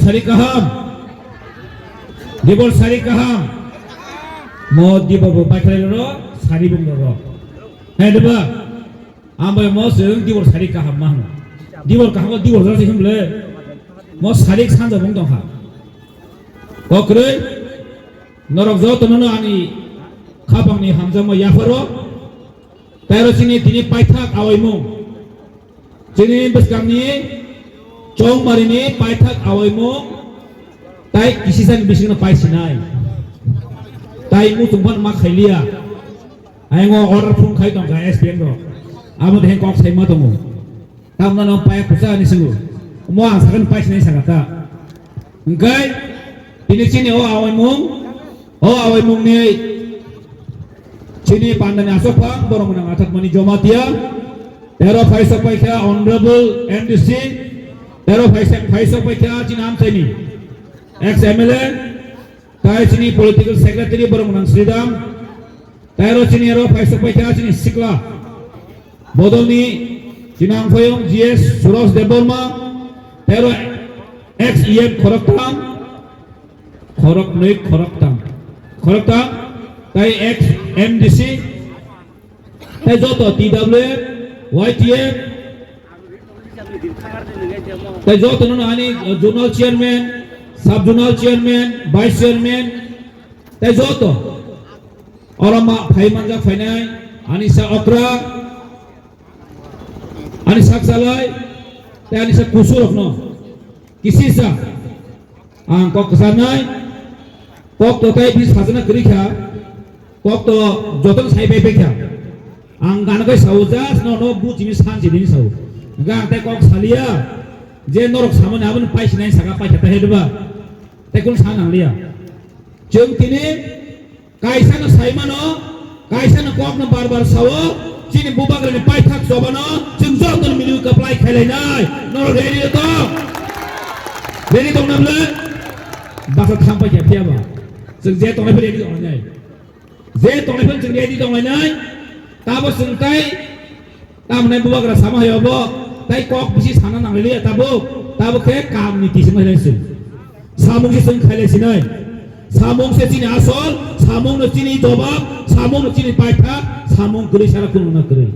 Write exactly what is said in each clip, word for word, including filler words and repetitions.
sari kaham. Dibor sari kaham. Mo dibor bo paikhlai ro, sari bung ro. Hai deba. Ambai mo se dibor sari kaham ma hano. Dibor kaham, dibor jora se himle. Mo sari sanja bung dong ha. Kokroi. Norok jotono no ani khapangni hamjakma yapharo. Tei aro chini tini paithak awaimung. Chini bwskangni chongmarini paithak awaimung. Tai kisisani bisingno paisinai. Tai muchung phano ma khailiya. Ayang o order phone khai tongkha S P M rok. Abo de kok saima tongo. Tamno no paya kusa ni singo. Mo ang sakan paisinai saka ta. Hingkai, tini chini o awaimung, o awaimungni chini pandani aswk phang borok mwnang athatmani Jomatia, tero phaisok paikha Honorable M D C, tero phaisok, phaisok paikha chini amchaini ex M L A, tai chini political secretary borok mwnang Sridham, tero chini aro phaisok paikha chini sikla, Bodolni chinang phoyong G S Suros Debbarma, tero ex E M khoroktham, khoroknwi khoroktham, khoroktham, tai ex M D C, tai joto T W F, Y T F, tai joto nono ani zonal chairman, sub zonal chairman, vice chairman, tai joto oro ma phai manjak phainai, ani sa okra, ani sak salai, tei ani sak kusurokno kisisa ang kok kwcharnai, kok to tei bis sajana kwrwi kha, kok to jotono sai pai pai kha. Ang gana kai sao, just no, no, bu chini san chini sao. Hingkhe ang tei kok salia, je norok samani aboni paisinai saka paikha ta hedba. Tei kun san ang lia. Chwng tini Kaisa no sai mano, kaisa no kok no bar bar sao, chini bubagra ni paithak choba no, chwng joto no mili kwplai khailai nai, no ready tong? Ready tong na bwle? Basa tham pai khe phiya ba. Chwng je tong nai ready tong nai. Je tong nai chwng ready tong nai. Tabo chwng tai Tamni bubagra sama hai obo, tai kok bisi sana nangliya tabuk, tabuk khe kaam ni tising hai se. Samung se chwng khailai sinai. Samung se chini asol, samung no chini jobab, samung no chini paitha, samung kwrwi sara kunu na kwrwi.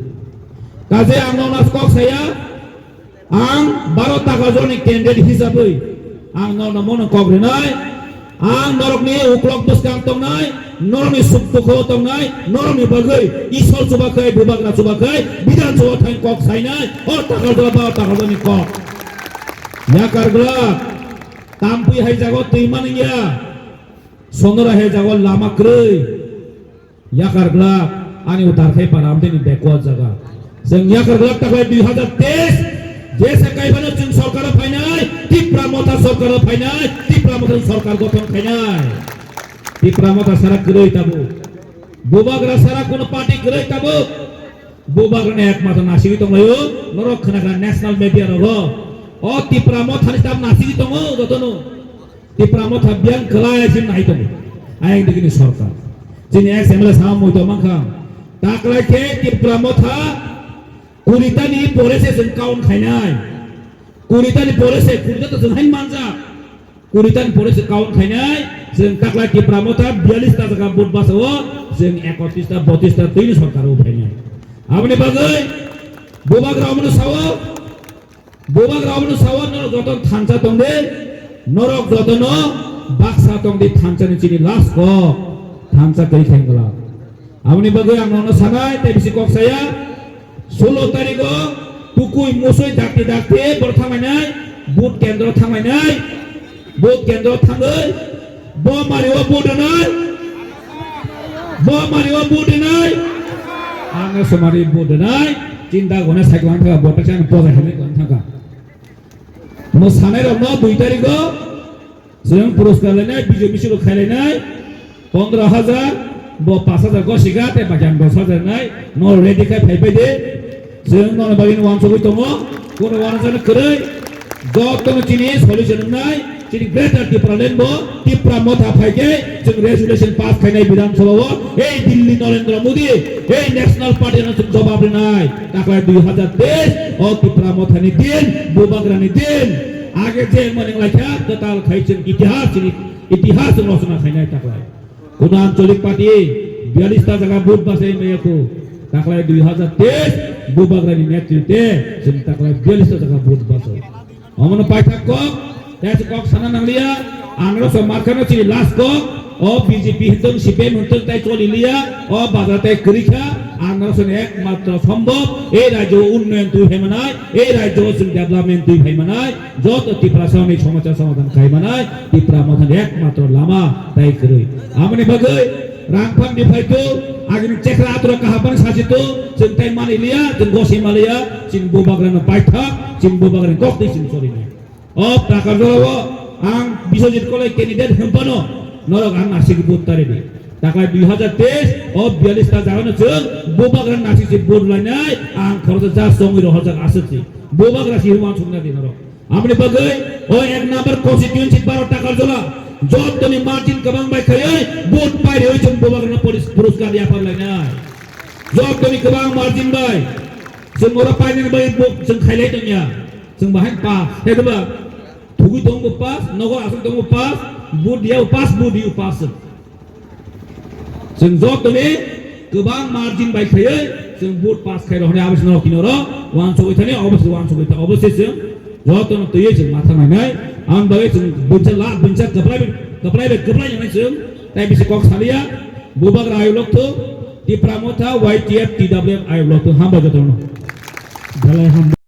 Kaje ang no na kok saya, ang baro taka joni candidate hisabwi, ang no na mono kok rinai, Ang norokni uklok bwskang tongnai, norokni suk dukho tongnai, norokni bagwi Isor chubakhai, bubagra chubakhai, Bidhan Sabha thang kok sainai, o takal jora ba takal jani kok. Yakar glak, tampui hai jago twi maningya, sonora hai jago lama kwrwi. Yakar glak, ani utar khai para amtini backward jaga. Chwng yakar glak taklai dui hazar teis, jesa kaibano chwng sorkaro phainai, Tipra Motha sorkaro phainai, Tipra Motha sorkar gothon khainai. Tipra Motha sara kwrwi tabuk. Bubagra sara kono party kwrwi tabuk. Bubagrani ekmatro nasigwi tonglaio, norok khna khna national media rogo. O Tipra Mothani tab nasigwi tongo jotono. Tipra Motha biyang kwlai sin nai tongo. Ayang digini sorkar. Chini ex M L A sama muitu mankha. Taklai khe Tipra Motha kurita ni pore se chwng count khainai. Kurita ni pore se, kurita to chwng hain manja. Kurita ni pore se count khainai. Chwng taklai Tipra Motha biyalish ta jaga vote basao chwng ekotris ta, botris ta twi ni sorkar o phainai. Aboni bagwi bubagra omono sao. Bubagra omono sao norok joto thansa tongdi, norok jotono baksa tongdi thansa ni chini last kok, thansa kwrwi khaingla. Aboni bagwi ang nono sanai tei bisi kok saya, sulo tarigo tukui musui dakti dakti bor thanglainai, vote kendro thanglainai, vote kendro thangwi Bo mari o vote rwnai. Bo mari o vote rwnai. Ang somari vote rwnai. Chinta gona cycle ang thaka vote sa ang poja hwnwi ang thaka. Mo sanai rok no dui tarikh o chwng puruskar lainai, bijoy misil khailai nai. Pondro hajar, bo pash hajar gosika, tei baki ang dos hajar nai. No ready khai phai pai de. Chwng nono bagwi no wansugwi tongo. Kono wansana kwrwi. Jotono chini solution wngnai. Chini Greater Tipraland bo Tipra Motha phai khe chwng resolution pass khainai Bidhan Sabha o. Ei Delhi Narendra Modi, ei National Party no chwng jawab rinai. Taklai dui hajar teis o Tipra Motha ni din, Bubagra ni din. Age je mani lai kha, kwtal khai chwng itihas chini, itihas chwng rosona khainai taklai. Kuno ancholik party biyalista jaga vote bachai maya ko. Taklai dui hajar teis Bubagrani netrite chwng taklai biyalista jaga vote bachai. Omono paithak kok, tei se kok sana nangliya, ang rosok markano chini last kok, o B J P hintung, C P M hintung tei choli liya, o bazar tei kwrwi kha, ang rosok ekmatro sombhob, ei rajyo unnoyon twi phaimanai, ei rajyo chwng development twi phaimanai, joto Tiprasani somosa somadhan khaimanai, Tipra Mothani ekmatro lama tei kwrwi. Amoni bagwi, Rang phan di phai tu, agini chekra atura kahapang sasi tu, chwng tai mani liya, chwng gosi maliya, chwng Bubagrano paithak, chwng Bubagrani kok twi chwng chori nai. O Takarjala o ang Biswajit Kolai candidate hwnphano, norok ang nasigi vote tari di. Taklai dui hajar teis, o biyalista jagano chwng Bubagrano nasigi vote lainai, ang khoroksa ja songwi rohorjak aswk si. Bubagra si hwnwi uansukna di norok. Amoni bagwi o ek number constituency baro Takarjala jotoni margin kwbang bai khaiwi vote pairwi chwng Bubagrano polis-, puruskar yaphar lainai. Jotoni kwbang margin bai chwng oro painani bai bo chwng khailai tongya. Chwng bahai pass. Haikheba thugwi tongo pass, nogo aswk tongo pass, vote diya pass, vote diya pass. Chwng jotoni kwbang margin bai khaiwi chwng vote pass khai rw hwnwi abo se norok tini oro uansugwi thani, obo se uansugwi thani, obo se chwng jotono twiwi chwng ma thangnainai. Ang bagwi chwng buncha la buncha kwplai bai, kwplai bai kwplai wngnai chwng. Tai bisi kok saliya, Bubagra ayuk lokthung, Tipra Motha, Y T F, T W F ayuk lokthung. Hambai jotono. Belai hambai.